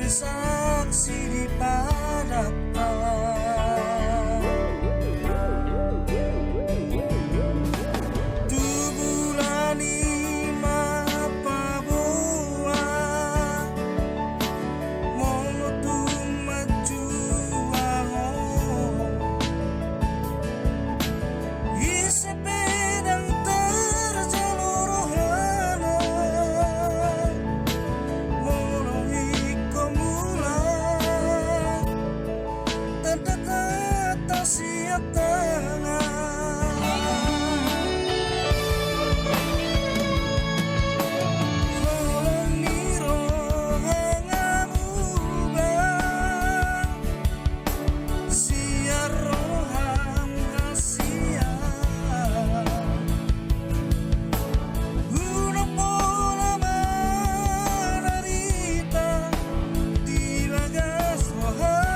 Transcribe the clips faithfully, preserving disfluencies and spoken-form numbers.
Saksi di padanta. Tu bulan i ma paboa, molo tung manjua ho. Ise pe ndang tarjalo rohana, molo ingkon mulak, tanda-tanda sian tangan. Holong ni roha nga muba, sian roham hasian. Unang pola manarita di bagas roham.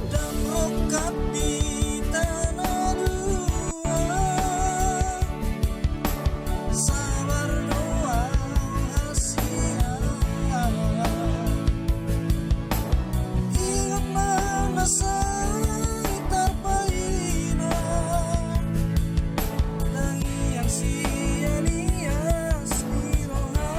Ndang rongkap hita na dua. Sabar do au hasian. Ingot ma na sai tarpaiba, tangiang sian ias ni roha.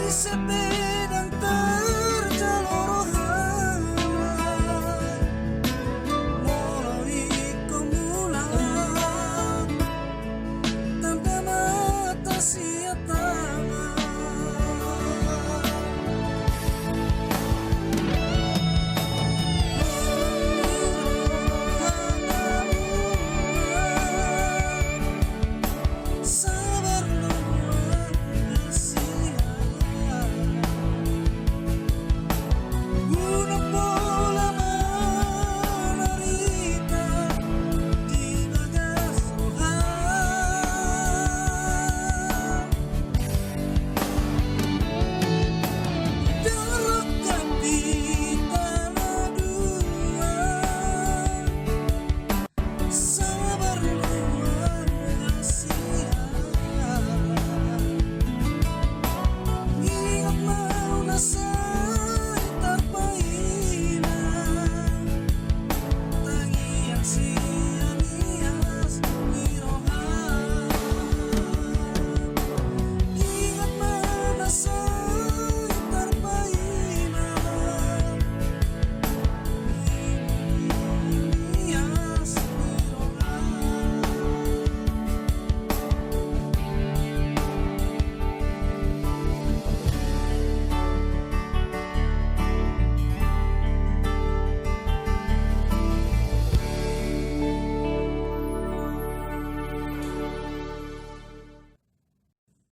Ise